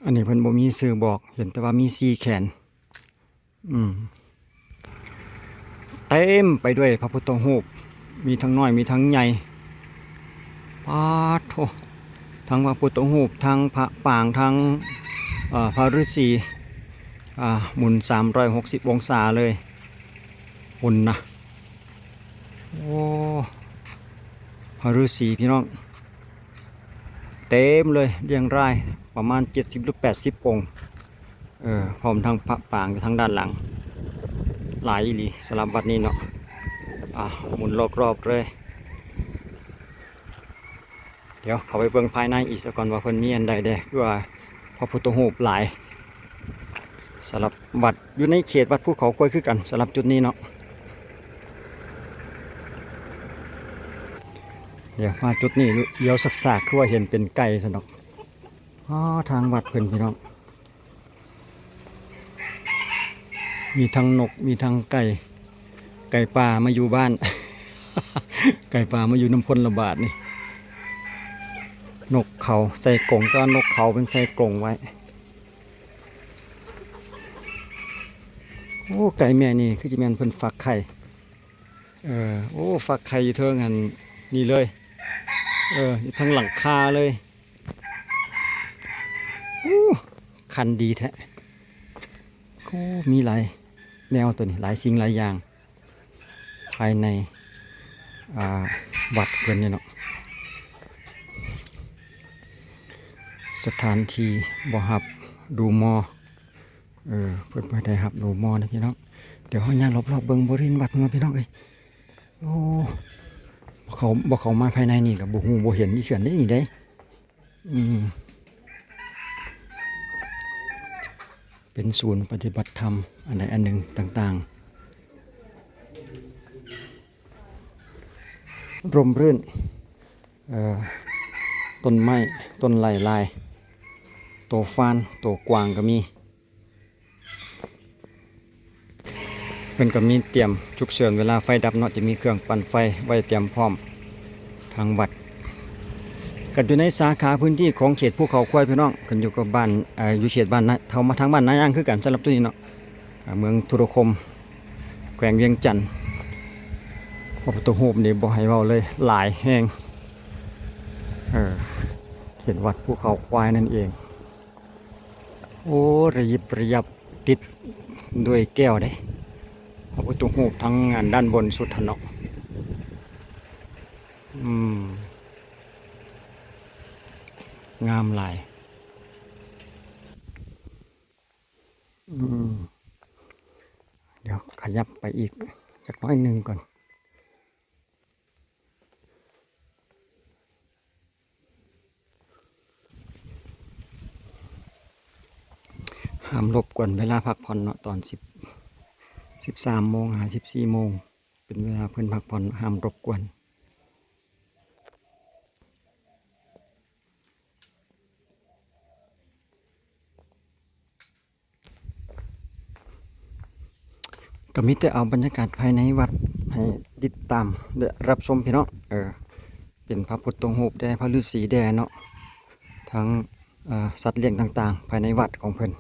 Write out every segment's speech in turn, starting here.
ອັນນີ້ເພິ່ນບໍ່ມີຊື່ບອກ ເຫັນແຕ່ວ່າມີສີ່ແຂນ. ອືມ ເຕັມໄປດ້ວຍພະພຸດທະຮູບ ມີທັງນ້ອຍ ມີທັງໃຫຍ່. ປາດໂທ້ ທັງພະພຸດທະຮູບ ທັງພະປາງ ທັງ ເອີ ພະລືສີ ອາ ໝູນສາມຮ້ອຍຫົກສິບອົງສາເລີຍ ພຸ້ນນະ. ໂອ້ ພະລືສີພີ່ນ້ອງ ເຕັມເລີຍ ລຽງລາຍ ປະມານເຈັດສິບຫຼືແປດສິບອົງ ເອີ ພ້ອມທັງພະປາງຢູ່ທາງດ້ານຫຼັງ ຫຼາຍອີ່ຫຼີສຳລັບວັດນີ້ເນາະ. ອາ ໝູນລອບໆເລີຍ ດຽວເຂົ້າໄປເບິ່ງພາຍໃນອີກສາກ່ອນວ່າເພິ່ນມີອັນໃດແດ່ ຄືວ່າພະພຸດທະຮູບຫຼາຍ ສຳລັບວັດ ຢູ່ໃນເຂດວັດພູເຂົາຄວາຍຄືກັນ ສຳລັບຈຸດນີ້ເນາະ. ດຽວມາຈຸດນີ້ ລຽວຊາກໆ ຄືວ່າເຫັນເປັນໄກ່ຊັ້ນດອກ. ອໍ ທາງວັດເພິ່ນພີ່ນ້ອງ ມີທັງນົກ ມີທັງໄກ່ ໄກ່ປ່າມາຢູ່ບ້ານ ໄກ່ປ່າມາຢູ່ນຳຄົນລະບາດນີ້. ນົກເຂົາໃສ່ກົງ ແຕ່ວ່ານົກເຂົາເພິ່ນໃສ່ກົງໄວ້. ໂອ້ ໄກ່ແມ່ນີ້ຄືຊິແມ່ນເພິ່ນຟັກໄຂ່. ເອີ ໂອ້ ຟັກໄຂ່ຢູ່ເທິງອັນນີ້ເລີຍ ເອີ ຢູ່ເທິງຫຼັງຄາເລີຍ. ໂອ້ ຄັນດີແທ້. ໂອ້ ມີຫຼາຍແນວໂຕນີ້ ຫຼາຍສິ່ງຫຼາຍຢ່າງ ພາຍໃນ ອ່າ ວັດເພິ່ນນີ້ເນາະ. ສະຖານທີ່ບໍ່ຮັບດູໝໍ ເອີ ເພິ່ນບໍ່ໄດ້ຮັບດູໝໍນະພີ່ນ້ອງ. ດຽວເຮົາຍ່າງລອບໆເບິ່ງບໍລິເວນວັດເນາະພີ່ນ້ອງເອີຍ. ໂອ້ ບໍ່ເຂົ້າ ບໍ່ເຂົ້າມາພາຍໃນນີ້ກໍບໍ່ຮູ້ບໍ່ເຫັນອີກເທື່ອເດ້ນີ້ເດ້. ອືມ ເປັນສູນປະຕິບັດທຳອັນໃດອັນໜຶ່ງຕ່າງໆ ຮົ່ມລື່ນ ເອີ ຕົ້ນໄມ້ ຕົ້ນໄຫຼຫຼາຍ ໂຕຟານ ໂຕກວາງກໍມີ. ເພິ່ນກໍມີຕຽມສຸກເສີນເວລາໄຟດັບເນາະ ຈະມີເຄື່ອງປັ່ນໄຟໄວ້ຕຽມພ້ອມ. ທາງວັດກໍຢູ່ໃນສາຂາພື້ນທີ່ຂອງເຂດພູເຂົາຄວາຍພີ່ນ້ອງ ຂຶ້ນຢູ່ກັບບ້ານ ເອີ ຢູ່ເຂດບ້ານນາ ເຂົ້າມາທາງບ້ານນາຍາງຄືກັນ ສຳລັບໂຕນີ້ເນາະ ເມືອງທຸລະຄົມ ແຂວງວຽງຈັນ. ພະພຸດທະຮູບນີ້ບໍ່ໃຫ້ເວົ້າເລີຍ ຫຼາຍແຮງ ເອີ ເຂດວັດພູເຂົາຄວາຍນັ້ນເອງ. ໂອ້ ລະຍິບລະຍັບ ຕິດດ້ວຍແກ້ວເດ້ ພະພຸດທະຮູບທັງອັນດ້ານບົນສຸດຫັ້ນເນາະ. ອືມ ງາມຫຼາຍ. ອືມ ດຽວຂະຫຍັບໄປອີກຈັກໜ້ອຍໜຶ່ງກ່ອນ. ຫ້າມລົບກວນເວລາພັກຜ່ອນເນາະ ຕອນສິບ ສິບສາມໂມງຫາສິບສີ່ໂມງ ເປັນເວລາເພິ່ນພັກຜ່ອນ ຫ້າມລົບກວນ. ກໍມີແຕ່ເອົາບັນຍາກາດພາຍໃນວັດໃຫ້ຕິດຕາມ ແລະ ຮັບຊົມພີ່ນ້ອງ. ເອີ ເປັນພະພຸດທະຮູບແດ່ ພະລືສີແດ່ເນາະ ທັງ ເອີ ສັດລ້ຽງຕ່າງໆ ພາຍໃນວັດຂອງເພິ່ນ.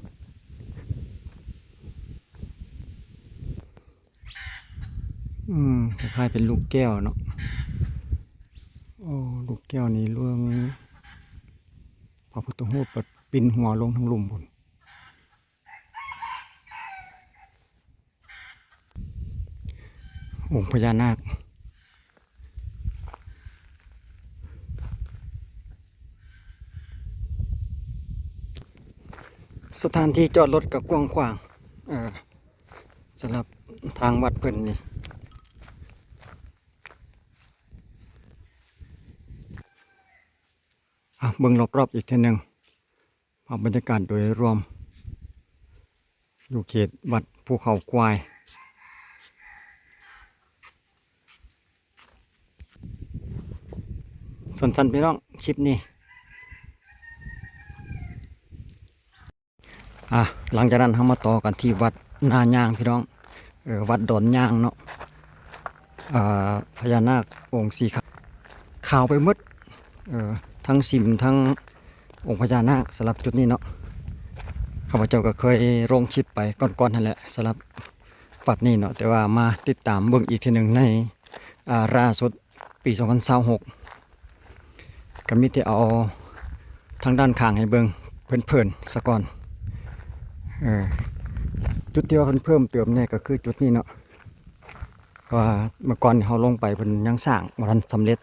ອືມ ຄ້າຍໆເປັນລູກແກ້ວເນາະ. ໂອ້ ລູກແກ້ວນີ້ລວງ ພະພຸດທະຮູບກໍປິ່ນຫົວລົງທາງລຸ່ມພຸ້ນ. ອົງພະຍານາກ. ສະຖານທີ່ຈອດລົດກໍກວ້າງຂວາງ ເອີ ສຳລັບທາງວັດເພິ່ນນີ້. ອ່ະ ເບິ່ງລອບໆອີກເທື່ອໜຶ່ງ. ພາບບັນຍາກາດໂດຍລວມ ຢູ່ເຂດວັດພູເຂົາຄວາຍ ສັ້ນໆ ພີ່ນ້ອງ ຄລິບນີ້. ອ່ະ ຫຼັງຈາກນັ້ນເຮົາມາຕໍ່ກັນທີ່ວັດນາຍາງ ພີ່ນ້ອງ. ເອີ ວັດດອນຍາງເນາະ ເອີ ພະຍານາກອົງສີຂາວ ຂາວໄປໝົດ ເອີ ທັງສິມ ທັງອົງພະຍານາກ ສຳລັບຈຸດນີ້ເນາະ. ຂ້າພະເຈົ້າກໍເຄີຍລົງຄລິບໄປກ່ອນໆຫັ້ນແຫຼະ ສຳລັບວັດນີ້ເນາະ, ແຕ່ວ່າມາຕິດຕາມເບິ່ງອີກເທື່ອໜຶ່ງໃນ ອ່າ ລ່າສຸດປີສອງພັນຊາວຫົກ ກໍມີແຕ່ເອົາທາງດ້ານຂ້າງໃຫ້ເບິ່ງເພີນໆສາກ່ອນ. ເອີ ຈຸດທີ່ວ່າເພິ່ນເພີ່ມເຕີມແດ່ກໍຄືຈຸດນີ້ເນາະ, ເພາະວ່າເມື່ອກ່ອນເຮົາລົງໄປເພິ່ນຍັງສ້າງບໍ່ທັນສຳເລັດ,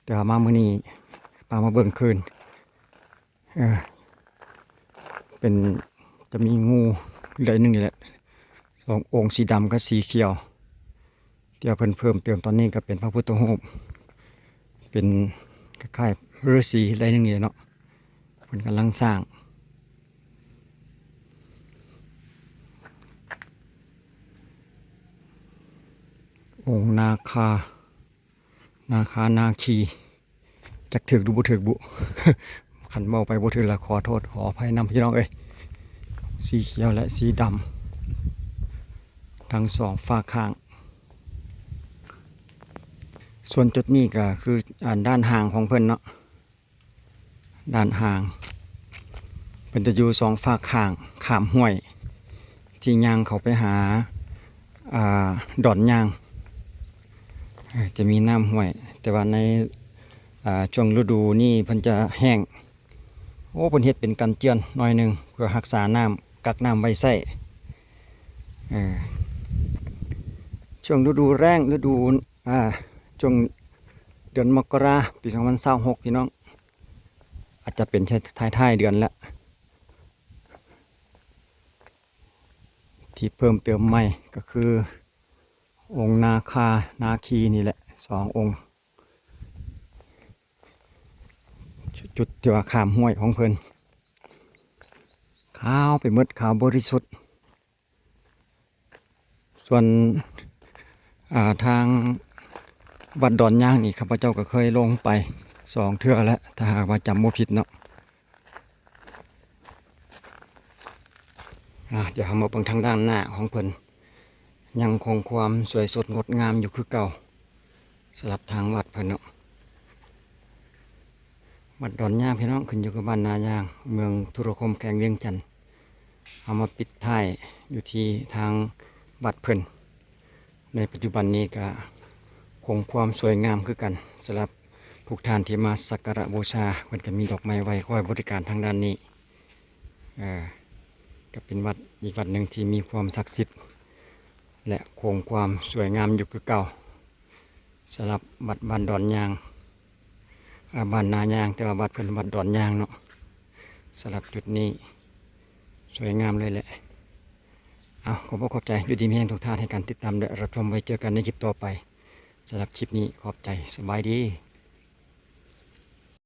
ແຕ່ວ່າມາມື້ນີ້ພາມາເບິ່ງຄືນ. ເອີ ເປັນ ຈະມີງູເລື່ອຍໜຶ່ງນີ້ແຫຼະ ສອງອົງ ສີດຳກັບສີຂຽວ ທີ່ວ່າເພິ່ນເພີ່ມເຕີມຕອນນີ້ກໍເປັນພະພຸດທະຮູບ ເປັນຄ້າຍໆ ລືສີເລື່ອຍໜຶ່ງນີ້ແຫຼະເນາະ, ເພິ່ນກຳລັງສ້າງ ອົງນາຄາ ນາຄານາຄີ ຈັກຖືກຫຼືບໍ່ຖືກບຸ ຄັນເວົ້າໄປບໍ່ຖືກລະຂໍໂທດຂໍອະໄພນຳພີ່ນ້ອງເອີຍ. ສີຂຽວ ແລະ ສີດຳ ທັງສອງຝາກຂ້າງ. ສ່ວນຈຸດນີ້ກໍຄື ອັນ ດ້ານຫ້າງຂອງເພິ່ນເນາະ. ດ້ານຫ້າງ ເພິ່ນຈະຢູ່ສອງຟາກຂ້າງ ຂ້າມຫ້ວຍ ທີ່ຍ່າງເຂົ້າໄປຫາ ອ່າ ດອນຍາງ ເອີ ຈະມີນ້ຳຫ້ວຍ, ແຕ່ວ່າໃນ ອ່າ ຊ່ວງລະດູນີ້ເພິ່ນຈະແຫ້ງ. ໂອ້ ເພິ່ນເຮັດເປັນກັນເຈື່ອນໜ້ອຍໜຶ່ງ ເພື່ອຮັກສານ້ຳ ກັກນ້ຳໄວ້ໃຊ້. ເອີ ຊ່ວງລະດູແລ້ງ ລະດູ ອ່າ ຊ່ວງເດືອນມົກກະລາ ປີສອງພັນຊາວຫົກ ພີ່ນ້ອງ ອາດຈະເປັນທ້າຍໆເດືອນແລ້ວ. ທີ່ເພີ່ມເຕີມໃໝ່ກໍຄືອົງນາຄານາຄີນີ້ແຫຼະ ສອງອົງ. ຈຸດທີ່ວ່າຂ້າມຫ້ວຍຂອງເພິ່ນ ຂາວໄປໝົດ ຂາວບໍລິສຸດ. ສ່ວນ ອ່າ ທາງວັດດອນຍາງນີ້ ຂ້າພະເຈົ້າກໍເຄີຍລົງໄປສອງເທື່ອແລ້ວ ຖ້າຫາກວ່າຈຳບໍ່ຜິດເນາະ. ອ່າ ດຽວເຮົາມາເບິ່ງທາງດ້ານໜ້າຂອງເພິ່ນ ຍັງຄົງຄວາມສວຍສົດງົດງາມຢູ່ຄືເກົ່າ ສຳລັບທາງວັດເພິ່ນເນາະ. ວັດດອນຍາງ ພີ່ນ້ອງ ຂຶ້ນຢູ່ກັບບ້ານນາຍາງ ເມືອງທຸລະຄົມ ແຂວງວຽງຈັນ. ເຮົາມາປິດທ້າຍຢູ່ທີ່ທາງວັດເພິ່ນ ໃນປັດຈຸບັນນີ້ກະຄົງຄວາມສວຍງາມຄືກັນ. ສຳລັບທຸກທ່ານທີ່ມາສັກກາລະບູຊາ ເພິ່ນກະມີດອກໄມ້ໄວ້ຄອຍບໍລິການທາງດ້ານນີ້. ເອີ ກະເປັນວັດອີກວັດໜຶ່ງທີ່ມີຄວາມສັກສິດ ແລະ ຄົງຄວາມສວຍງາມຢູ່ຄືເກົ່າ. ສຳລັບວັດບ້ານດອນຍາງ ອ່າ ບ້ານນາຍາງ ແຕ່ວ່າວັດເພິ່ນວັດດອນຍາງເນາະ. ສຳລັບຈຸດນີ້ສວຍງາມເລີຍແຫຼະ. ເອົາ ຂໍບອກຂອບໃຈ ຢູ່ດີມີແຮງທຸກທ່ານໃຫ້ການຕິດຕາມ ແລະ ຮັບຊົມ. ໄວ້ເຈີກັນໃນຄລິບຕໍ່ໄປ. ສຳລັບຄລິບນີ້ຂອບໃຈ. ສະບາຍດີ.